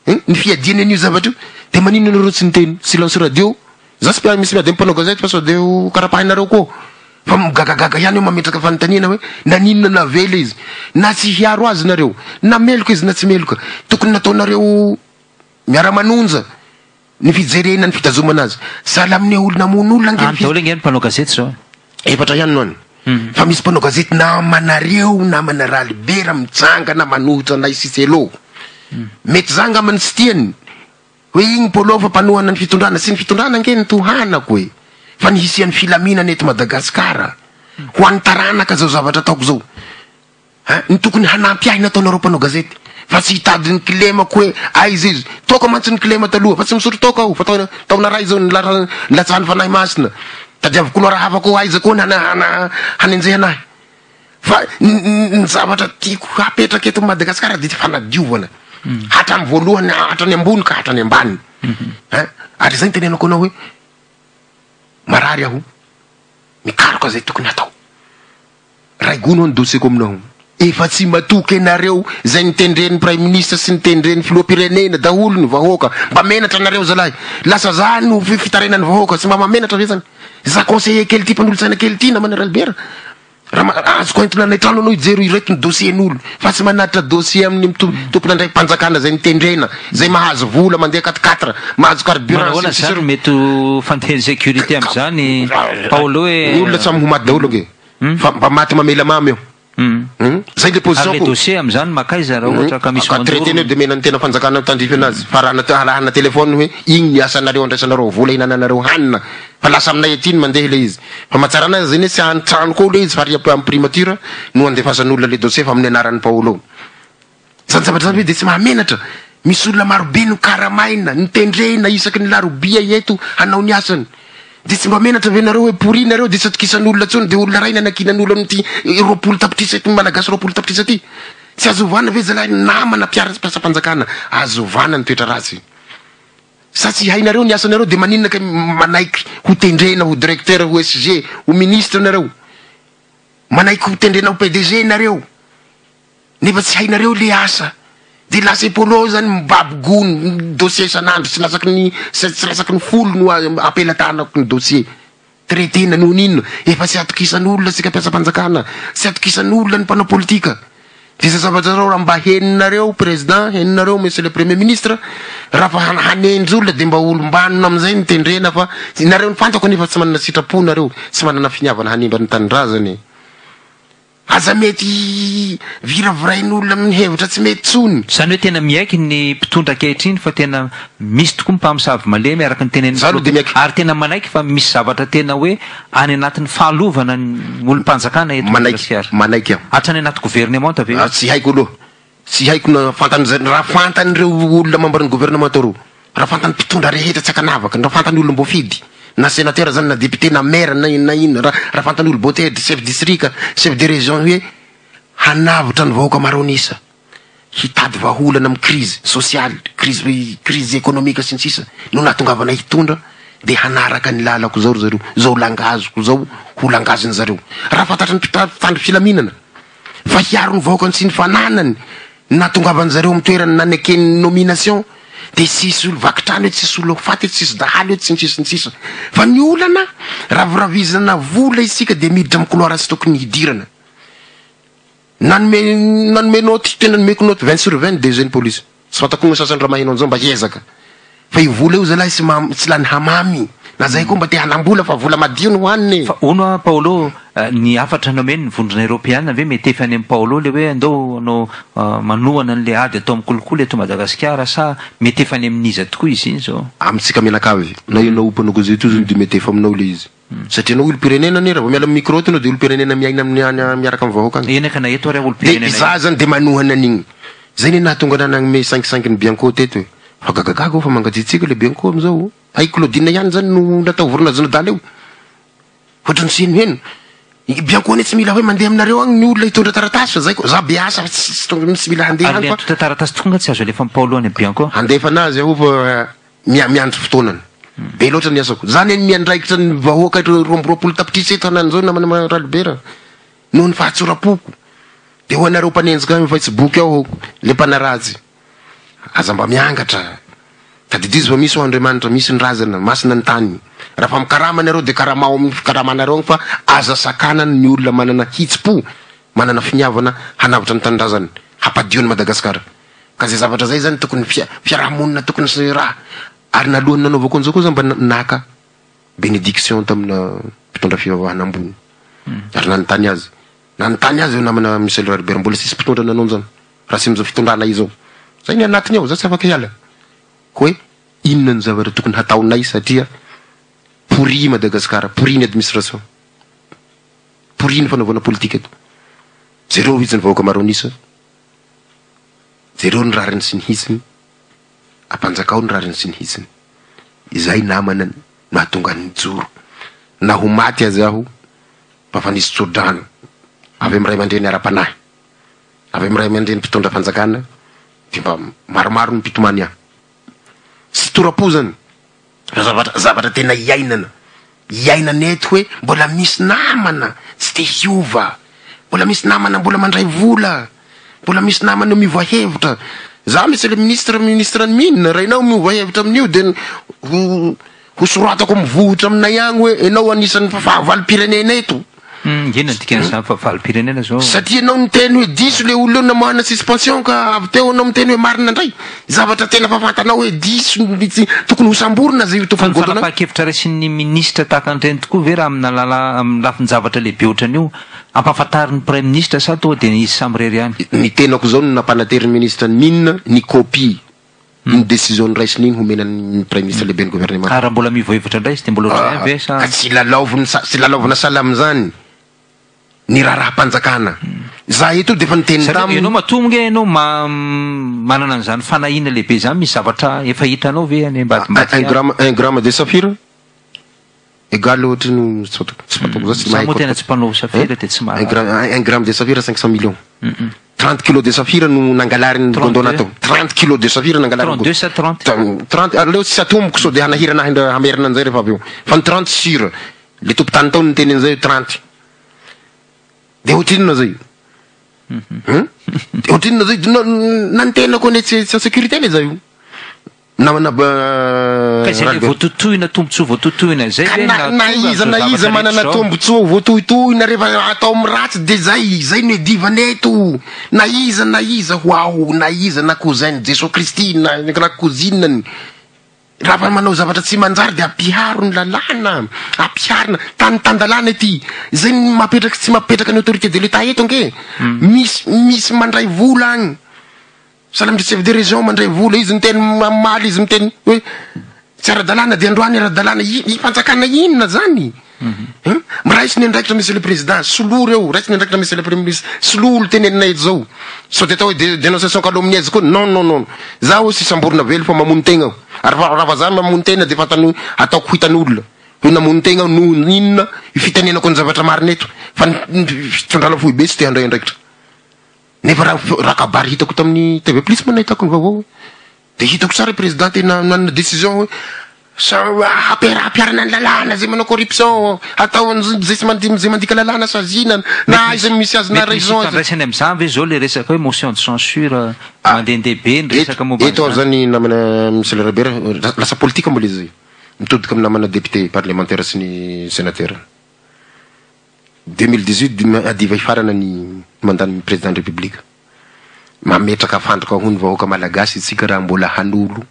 hein ny fiadiany an'io zavatra io de maninona nareo tsy niteny silence radio za tsy mpiady misy miady amin'ny mpanao gazety fa sao de ho karapahinareo koa fa migagagaga ihany eo mametraka fanontaniana hoe naninona navela izy na tsy hiaro azy nareo na meloka izy na tsy meloka tokony nataonareo miara-manonja Ny fijerena ny fitazomana azy. Sahala amin'ny hoe olona hamono olona ange ny Any daholo ange ny mpanao gazety izao e. Efatra ihany no any. Fa misy mpanao gazety namanareo, namana Ralibera mitsangana manohitra anay sy Cello. Mety za angamba no tsy tiany hoe igny Polo fa mpanohana ny fitondrana. Tsy ny fitondrana ange no tohanako e. Fa ny hisian'ny filaminana eto Madagasikara. Ho an'ny taranaka zao zavatra ataoko zao. Hein, ny tokony hanampy ahy nataonareo mpanao gazety fa tsy hitady ny kilemako hoe aiza izy. Toaka mantsy ny kilema taloha fa tsy misotro toaka aho fa taona taona ray izao nilatsahan'ny fanahy masina. Tadiaviko couloir hafa koa aiza koa ny hana hana hanenjehana ahy. Fa ny ny zavatra tiako hapetraka eto Madagasikara dia fanadiovana hatramin'ny voalohany hatrany ambony ka hatrany ambany. Hein, ary izay no tenenako anao hoe marary aho mikaroka izay tokony hatao. Ray gono ny dossier-ko aminao. Efa tsy matoky anareo zay nitendren'ny praiminisitra sy nitendren'ny filoham-pirenena daholo ny vahoaka. Mba menatra nareo zalahy. Lasa za no fitarainan'ny vahoaka. Tsy mba mahamenatra ve zany? Za conseiller kely ty mpanolotsaina kely ty namana Ralibera. Raha azoko entina any an-trano anao hijery ireto ny dossier-n'olo fa tsy manatitra dossier amin'ny tompon'andraiki-panjakana izay notendrena, izay mahazo vola mandeha quatre quatre, mahazo carburant sy ny sisa. Manahoana izany mety ho fandehan'ny sécurité amin'izany Paolo e? Ny olona samy ho maty daholo ange fa mba maty mamela mamy eo. Zay le position Ary le ko. dossier amin'izany makaiza raha ohatra ka misy Ka mandoro? traiter-neo de omena ny tena fanjakana tandrify anazy fa raha arahana téléphone hoe igny ny asanareo andraisanareo vola ihinananareo hanina fa lasa aminay aty ny mandeha le izy fa mahatsara anazy zany hoe tsy any trano koa le izy fa ary am primature no andefasan'olona le dossier fa amin'ny anaran'i Paolo. Zany zavatra zany ve de tsy mahamenatra? Misy olona marobe nokaramaina, notendrena isaky ny larobia eto hanao ny asany. De tsy mba menatra ve nareo hoe pourri nareo de tsy atokisan'olona tsony de olona ray nanakinan'olo amin'ity 20 tapitrisa eto malagasy 20 tapitrisa ty? Tsy azo ovana ve zalahy namana mpiara mpiasam-panjakana? Azo ovana ny toetra ratsy. Sa tsy hainareo ny asanareo de maninona kay manaiky ho tendrena ho directeur ho SG ho ministre nareo? Manaiky ho tendrena ho PDG nareo? Nefa tsy hainareo le asa. De lasa i Polo zany mibaby gony dossier isan'andro tsy latsaky ny tsy latsaky ny folo no ampelatanako ny dossier. Traiter-na noho ny inona? Efa tsy atokisan'olona tsika mpiasam-panjakana, tsy atokisan'olona ny mpanao politika. De zay zavatra zao raha mba henonareo président, henonareo monsieur le premier ministre, raha fa hanendry olona de mba olom-banona amizay no tendrena fa nareo ny fantako anefa tsy manana sitrapo nareo, tsy manana finiavana hanimba ny tanindrazana e. Aza mety viravirain'olona amin'ny hevitra tsy mety tsony. Izany hoe tena miaiky ny mpitondra ankehitriny fa tena misy tokoa ny mpamosavy malemy araka ny tenenin'ny Za aloha dia filoha miaiky. ary tena manaiky fa misy zavatra tena hoe any anatin'ny fahalovana ny olom-panjakana eto Manaiky, Madagasikara. manaiky aho. Hatrany anaty governemanta ve? Ah, tsy haiko aloha. Tsy haiko na fantan'izay, raha fantan'ireo olona membre ny gouvernemanta ireo, raha fantan'ny mpitondra rehetra tsy ankanavaka, raha fantan'ny olom-boafidy, na sénateur zany na député na maire na inona na inona, raha raha fantan'ny olom-boatendry, chef district, chef de région hoe hanavotra ny vahoaka maro an'isa, hitady vahaolana amin'ny crise sociale, crise crise économique sy ny sisa no nahatongavana hitondra dia hanaraka ny lalako zao ry zareo, zao langaziko zao ho langaziny zareo. Raha fantatry ny mpitandro filaminana. fa hiaro ny vahoakany sy ny fananany ny nahatongavan zareo amin'ny toerana nanekeny ny nomination dia tsy hisy olo vaky trano eto, tsy hisy olo ho faty eto, tsy hisy dahalo eto sy ny sisa sy ny sisa fa ny olana raviravizana vola isika dia miditra amin'ny couloir tsy tokony hidirana nanome nanome note tena nomeko note 20 sur 20 DG ny police Tsy fantako ny sasany raha maheno an'izao mba hiezaka fa io vola io zalahy tsy mam tsy lany hamamy na zay koa mba te hanambola fa vola madio no hohanina e. Fa hono hoa Paolo, ny hafatra nomeny ny vondrona eropeana ve mety efa any amin'i Paolo le hoe andao hanao manohana an'le ady atao amin'ny kolikoly eto Madagasikara sa mety efa any amin'iza tokoa izy iny zao? Amintsika mianakavy, na ianao mpanao gazety io zany dia mety efa aminao le izy. Satria ianao olom-pirenena anie, raha vao miala amin'ny micro eto ianao dia olom-pirenena miaina amin'ny any miaraka amin'ny vahoaka any. Eny ka na eto ary aho Dia olom-pirenena izaho ihany. zany dia manohana an'igny. Zay anie nahatonga anah nagnome cinq cinq ny Bianco teto e. Fa gagagaga aho fa mangatsiatsiaka le Bianco amizao. Hay Claudine ihany zany no natao vorona jonadala io. Ohatran'ny tsy henoheno. I Bianco anie tsy mila hoe mandeha aminareo agny ny olona hitondra taratasy fa zay ko za be asa fa tsy tsy tonga tsy mila handeha Ary agny le fa. antontan-taratasy tokoa nga tsy azo alefa amin'i Paolo any Bianco? Handefa anazy aho fa Mia miandry fotoanany. Be loatra ny asako. Za anie miandraikitra ny vahoaka 22 tapitrisa eto hanany zao namana Ralibera. Noho ny fahatsoram-poko. De ho anareo mpanenjika ahy Facebook ao le mpanaratsy. Aza mba miangatra. Tadidio fa misy ho Andriamanitra, misy ny razana, masina ny tany. Raha fa mikarama nareo de karamao amin'ny fikaramanareo agny fa aza sakanana ny olona manana hitsim-po, manana finiavana hanavotra ny tanindrazany, hampadio an'i Madagasikara. Ka zay zavatra zay zany tokony fia fiarahamonina tokony sy raha ary nalohan'ny nanaovako an'izao koa za mba naka benediction tamina mpitondra fivavahana ambony ary nanontany azy nanontany azy eo namana Michel Ralibera mbola tsisy mpitondra nanao an'izany raha tsy amin'izao fitondrana izao zay ny anatiny ao za tsy afaka hiala hoe inona ny zavatra tokony hataonay satria pourri Madagascar pourri ny administration pourri ny fanaovana politika eto jereo izy ny vahoaka maro an'isa Jereo ny rariny sy ny hitsiny, ampanjakao ny rariny sy ny hitsiny. Izay namana nahatonga ahy nijoro. Na ho maty aza aho, mba fa nisy tso-drano avy amin'ny ray aman-dreny ara-panahy, avy amin'ny ray aman-dreny mpitondra fanjakana, dia mba maromaro ny mpitomany ahy. Tsy tora-po izany. Fa zavatra zavatra tena iainana, iainana eto hoe mbola misy namana tsy te hiova, mbola misy namana mbola mandray vola, mbola misy namana miova hevitra. Za monsieur le ministre, ministre ny mine, raha enao miova hevitra amin'io de ho ho soratako mivohitra aminay agny hoe enao anisan'ny fahavalom-pirenena eto. Inona ny dikan'izany fahavalom-pirenena zao? Satria ianao niteny hoe diso le olona eo namoahana suspension ka avy teo ianao miteny hoe marina indray. Zavatra tena efa fantanao hoe diso ny tsy tokony hosamborina zay io Fa tompon'ny ny godonahy. fanapahan-kevitra raisin'ny minisitra tahaka an'ireny tokoa ve raha amina lala amin'ny lafin-javatra lehibe ohatran'io, ampahafantarin'ny praiminisitra sa toa dia izy samirery ihany? Ny tenako izao no nampanaterin'ny minisitra ny mine ny copie iny décision noraisiny iny homena ny praiminisitra lehiben'ny gouvernement. Ary raha mbola miova hevitra indray izy dia mbola ohatr'izay ihany ve sa? Ka tsy lalaoviny sa tsy lalaovina sahala amin'izany ny raharaham-panjakana. Za eto dia efa niteny Zareo, taminy. ianao matoa ange ianao ma manana an'izany fanahiana lehibe izany, misy zavatra efa hitanao ve any ambadimbadika Un any? gramme, un gramme de saphir égal ohatry ny tsy fantako, tsy fantako za tsy Za mahay moa tena kôty. tsy mpanao saphir dia tsy Un mahalala. gramme, un gramme de saphir 500 millions. 30 kilos de saphir no nangalarin'ny Gondona tao. 30 kilos de saphir nangalarin'ny 32 sa 30? 30, aleo tsy atomboko sao dia hanahirana ahy indray hamerina an'izay rehefa avy eo. Fa ny 30 sur, le tompon-tany tao no niteny an'izay hoe 30. Dia ohatrinona zay? Hum? Dia ohatrinona zay? Na ny tenako anie tsy en sécurité anie za io. Namana Ka izay le voatotohina tombotsoa voatotohina izay Ka ve na na nahatonga iza an'izao na iza zavatra manana rehetra izao? tombotsoa voatohitohina rehefa atao amin'ny ratsy de zay, zay no iadivana eto, na iza na iza ho aho na iza na cousin-n'i Jesoa Kristy na na cousine-ny, raha fa manao zavatra tsy manjary de ampiharo ny lalàna, ampiharina, tany tan-dalàna ity, zay no mapetraky tsy mampipetraka ny autorité de l'Etat eto ange, misy misy mandray vola agny. Sahala amin-dry chef de région mandray vola izy miteny mamaly izy miteny hoe tsy ara-dalàna dia androany ara-dalàna i i fanjakana inona zany? Hum? Miraiso ny andraikitra monsieur le président, soloa reo, raiso ny andraikitra monsieur le premier ministre, soloa olo teneninay eto zao. Sao dia atao hoe de dénonciation calomnieuse koa, non non non. Zaho tsy samborina velo fa mamono tegna aho. Ary fa raha vazaha mamono tena dia fantany ataoko ho hitan'olona hoe namono tegna aho noho ny inona io fitenenako ny zavatra marina eto fa ny fitondrana foibe tsy te handray andraikitra. Nefa raha raha kabary hitako tamin'ny TV plus moa nahitako ny vaovao hoe de hitako tsara i président tena nanana décision hoe sa hampiara hampiharana ny lalàna zay manao corruption atao zay tsy mandi zay mandika lalàna saziana na aiza misy azy na Mety misy raison aza. ifandraisany amin'izany ve izao le resaka hoe motion de censure mandehandeha be ny Eto resaka momba eto aho an'izany? zany namana Michel Rabera lasa politika moa le izy mitodika amin'ny namana député parlementaire sy ny sénateur. 2018 dia hadiva hifarana ny mandat ny président ny république. Mametraka fandrika ho ny vahoaka malagasy isika raha mbola hanolo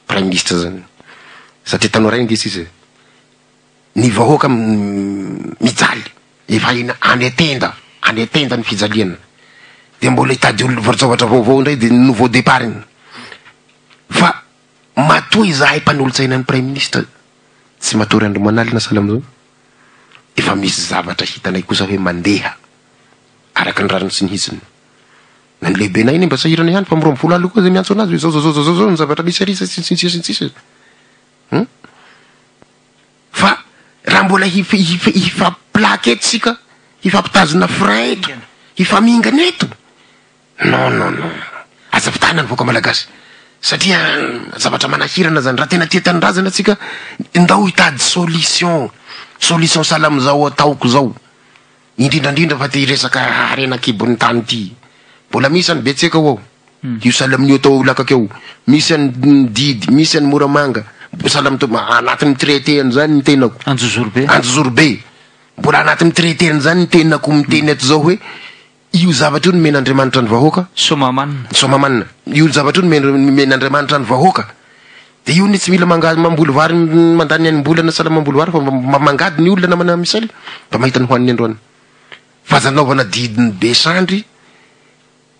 praiminisitra zany. Satria tanora iny sisa e. Ny vahoaka mijaly efa eny any an-tenda, any an-tenda ny fijaliana. Dia mbola hitady olona zavatra vaovao indray dia nouveau départ iny. Fa matoa izahay mpanolotsaina ny praiminisitra tsy matory andro aman'alina sahala amin'izao. Efa misy zavatra hitanay kosa hoe mandeha araka ny rariny sy ny hitsiny. Na ny lehibenay anie mba sahirana ihany fa 12 alina koa zay miantso anazy hoe zao zao zao zao zao ny zavatra misy ary sy ny sisa sy ny sisa. Hum? Fa raha mbola hif- hif- hifampiplaky eto isika, hifampitazona frein eto, hifamingana eto, Non non non aza fitahana ny vahoaka malagasy satria zavatra manahirana zany raha tena tia tanindrazana tsika ndao hitady solution solution sahala amizao ataoko zao indrindra indrindra fa ty resaka harena ankibon'ny tany ty mbola misy any betseka ao io sahala amin'io atao lakaka io misy any didy misy any moramanga sahala amin'ny anatin'ny traité an'izany ny tenako Anjozorobe Anjozorobe mbola anatin'ny traité an'izany ny tenako miteny ato zao hoe Io zavatra io nomen'Andriamanitra ny vahoaka. Soamahamanina. Soamahamanina. Io zavatra io nomen'Andriamanitra ny vahoaka. Dia io anie tsy mila manga mamboly vary mandany enim-bolana sahala mamboly vary fa mba mangady ny olona namana Michel mba mahita ny hohaniny androany. Fa aza anaovana didin'ny be sandry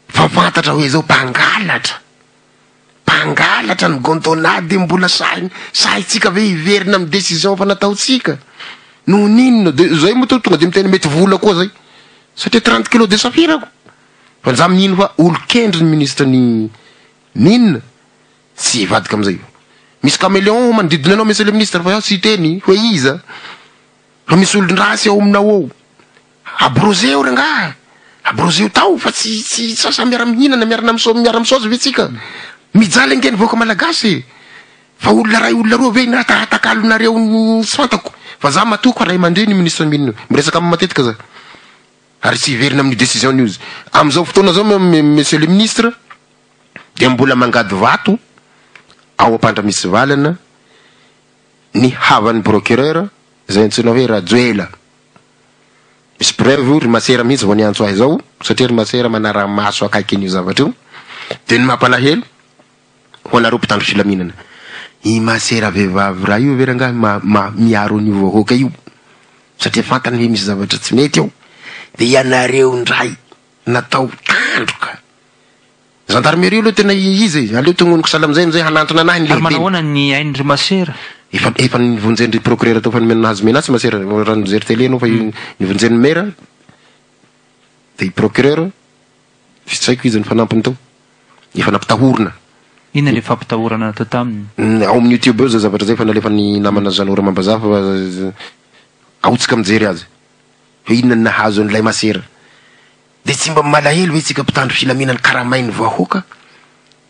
fa fantatra hoe zao mpangalatra. Mpangalatra ny Gondona dia mbola sahy sahintsika ve hiverina amin'ny décision efa nataontsika? Noho ny inona? Dia zay moa tonga dia miteny mety vola koa zay. Satria 30 kilos de saphir ko. Fa za mino fa olon-kendry ny ministre ny mine tsy hivadika amin'izay. Misy caméléon manodidina anao monsieur le ministre fa tsy hiteny hoe iza. Fa misy olon-dratsy ao aminao ao. Abroseo rangaha, abroseo tao fa tsy tsy sasa miara-mihinana miarana miso miara-misaozy ve tsika? Mijaly ange ny vahoaka malagasy e! Fa olona ray olona roa ve no atakalonareo ny tsy fantako? Fa za matoky fa ray aman-dreny io ministre mine io, miresaka aminy matetika za ary tsy hiverina amin'io décision-ny io izy. Amin'izao fotoana izao monsieur le ministre dia mbola mangady vato ao Ampandramitsivalana ny havan'ny procureur izay antsoina hoe Rajoela. Misy preuve io, ry masera mihitsy vao niantso ahy zao, satria ry masera manara-maso akaiky an'io zavatra io. De ny mampalahelo ho anareo mpitandro filaminana, i masera vehivavy ray io ve rangahy ma- ma- miaro an'io vahoaka io? Satria fantany hoe misy zavatra tsy mety ao. De ianareo indray natao tandroka. Gendarmerie aloha tena izy e, aleo tognoniko sahala amizay amizay hanantona anahy ny Ary lehibeny. manahoana ny ain-dry masera? Efa efa nivonjen-dry procureur tao fa nomena nahazo menace masera, raha nijery télé ianao fa nivonjen'ny maire de i procureur tsy haiko iza ny fanampiny tao, efa nampitahorina. Inona le fampitahorana natao taminy? Ao amin'ny youtube ao zay zavatra zay efa nalefan'ny namana Jeannot Ramambazaha fa ao tsika mijery azy hoe inona ny nahazo an'ilay masera. Dia tsy mba malahelo ve tsika mpitandro filaminana karamain'ny vahoaka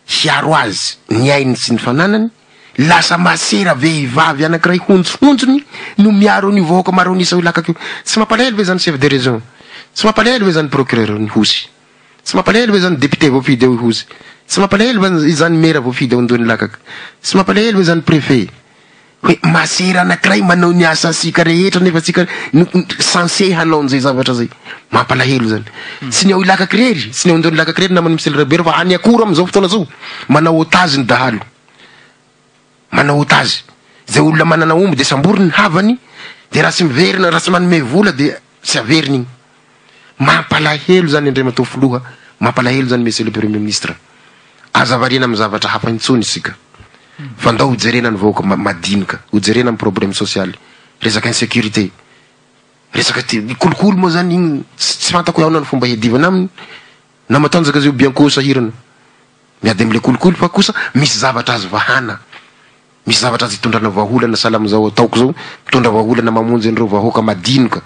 hiaro azy ny ainy sy ny fananany, lasa masera vehivavy anakiray honjohonjony no miaro an'io vahoaka maro an'isa io lakaka io, tsy mampalahelo ve zany chef de région, tsy mampalahelo ve zany procureur ny hosy, tsy mampalahelo ve zany député voafidy ao ihosy, tsy mampalahelo ve izany maire voafidy ao Andohanilakaka, tsy mampalahelo ve zany préfet. Hoe masera anakiray manao ny asantsika rehetra nefa tsika no censé hanao an'izay zavatra zay. Mampalahelo zany. Tsy ny ao Ilakaka irery, tsy ny ao Andohanilakaka irery naman'i Michel Rabera fa any Akora amin'izao fotoana zao manao otage ny dahalo. Manao otage. Zay olona manana omby de samboriny ny havany de raha tsy miverina, raha tsy manome vola de tsy averiny igny. Mampalahelo zany Andriamatoa Filoha, mampalahelo zany Monsieur le Premier Ministre. Aza variana amin'ny zavatra hafa intsony isika fa ndao hojerena ny vahoaka madinika, hojerena ny problème social, resaka insécurité, resaka ty, ny kolikoly moa zany igny tsy fantako hoe ahoana ny fomba hiadivana aminy, na matanjaka zay bianco sahirana miady amle kolikoly fa kosa misy zavatra azo vahana. Misy zavatra azo itondrana vahaolana sahala amin'izao ataoko izao, mitondra vahaolana mamonjy an'ireo vahoaka madinika.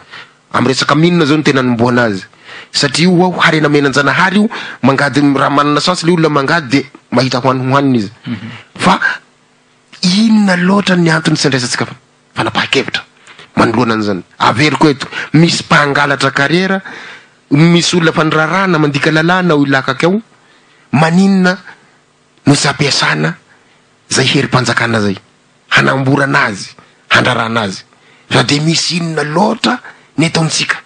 Amin'ny resaka mine izao no tena anombohana azy. Satria io ho'aho harena menan-janahary io, mangady raha manana chance ilay olona mangady dia mahita hohaniny hohaniny izy. Fa inona loatra ny antony tsy andraisantsika fanapahan-kevitra manoloana an'izany? Averiko eto, misy mpangalatra carrière, misy olona fandrarana mandika lalàna ao Ilakaka ao, maninona no tsy ampiasana zay herim-panjakana zay hanamborana azy, handrarana azy fa de misy inona loatra ny eto amintsika.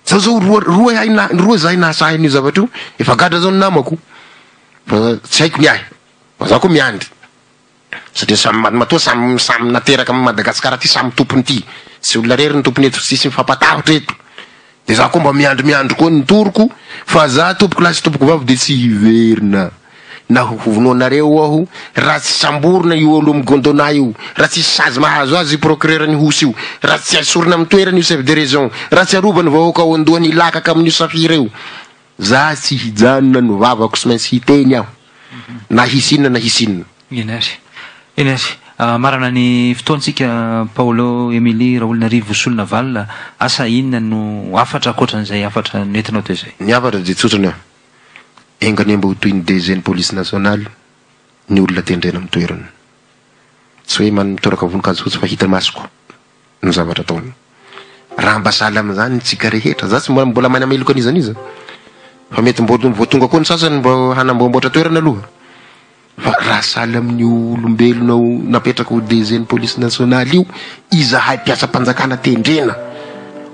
Zao zao roa roa hay na roa zahay nahasahy an'io zavatra io, efa gadra zao ny namako fa tsy haiko ny ahy fa za koa miandry satria samy matoa samy samy nateraka amin'i Madagasikara aty samy tompony ity, tsy olona rery ny tompony eto, tsisy mifampatahotra eto. De za koa mba miandry miandry koa ny toroko fa za tompoko lahy sy tompoko vavy de tsy hiverina na ho vonoanareo aho raha tsy samborina io olo migondona io, raha tsisy sazy mahazo azy io procureur ny hosy io, raha tsy asorina amin'ny toerany io chef de region, raha tsy arovany vahoaka ao andohany hilakaka amin'io safira io. Za tsy hijanona ny vavako tsy maintsy hiteny aho na hisy inona na hisy inona. Eny ary. Eny ary. Marina ny fotoantsika Paolo Emilie Raholinarivo Solonavalona, asa inona no hafatra ankoatran'izay hafatra nentinao teo izay? Ny hafatra dia tsotra ny ahy, enga anie mba ho toy ny DG ny police nationale ny olona tendrena amin'ny toerana. Tsy hoe manitoraka voninkazo fotsiny fa hita masoko. ny zavatra ataony. Raha mba sahala amin'izany tsika rehetra, za tsy mbola manameloka an'iza n'iza, fa mety mbo vao tonga koa ny sasany mba hanamboamboatra toerana aloha, fa raha sahala amin'io olombelona napetraka ho DG ny police nationale io, izahay mpiasam-panjakana tendrena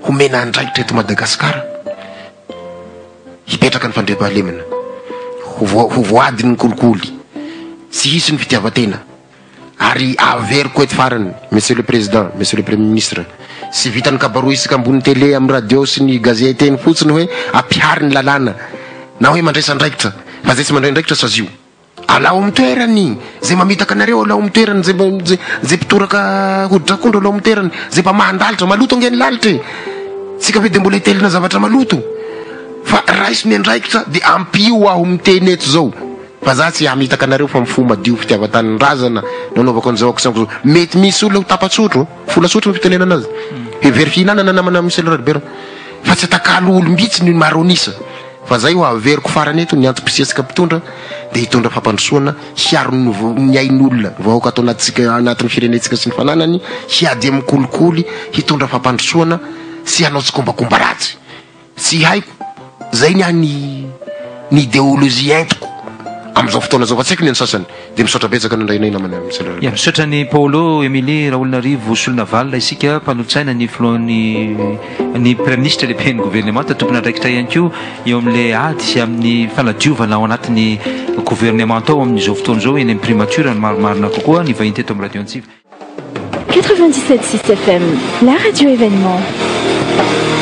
homena andraikitra eto Madagasikara, hipetraka ny fandriampahalemana, ho ho voady ny kolikoly, tsy hisy ny fitiavan-tena. Ary averiko eto farany, Monsieur le Président, Monsieur le Premier Ministre, tsy vitan'ny kabaroisika ambony télé, amin'ny radio sy ny gazety eny fotsiny hoe ampiharo ny lalàna na hoe mandraisa andraikitra, fa zay tsy mandray andraikitra sazio. Alao amin'ny toerany, zay mamitaka anareo alao amin'ny toerany, zay zay mpitoraka hoditr'akondro alao amin'ny toerany, zay mpamahan-dalitra, maloto ange ny lalitra e! Tsika ve dia mbola hitelina zavatra maloto? Fa raiso ny andraikitra dia ampio aho miteny eto zao. Fa za tsy hamitaka anareo fa fo madio fitiavan-tanindrazana no anaovako an'izao action zao. Mety misy olona ho tapa-tsotro, fola sotro ny fitenenana azy. Hevery fihinanana namana Michel Ralibera. Fa tsy atakalo olom-bitsy ny maro an'isa. Fa zay ho averiko farany eto, ny antom-pisiantsika mpitondra dia hitondra fampandrosoana, hiaro ny ny ain'olona, vahoaka ato anatintsika, anatin'ny firenentsika sy ny fananany, hiady amin'ny kolikoly, hitondra fampandrosoana sy hanao tsikombakomba ratsy. Tsy haiko, zay ny ahy ny ny ideologie entiko. Amin'izao fotoana izao fa tsy haiko ny an'ny sasany. Dia misaotra betsaka nandray anay namana Michel Ya, misaotra an'i Paolo Emilie Raolonarivo Solonavalona isika, mpanolotsaina ny filohan'ny ny praiminisitra lehiben'ny governemanta, tompon'andraikitra ihany koa eo amin'ilay ady amin'ny fanadiovana ao anatin'ny governemanta ao amin'izao fotoana izao eny amin'ny primature ny marimarina kokoa, ny vahiny teto amin'ny Radio Antsiva. 97.6 FM, la radio événement.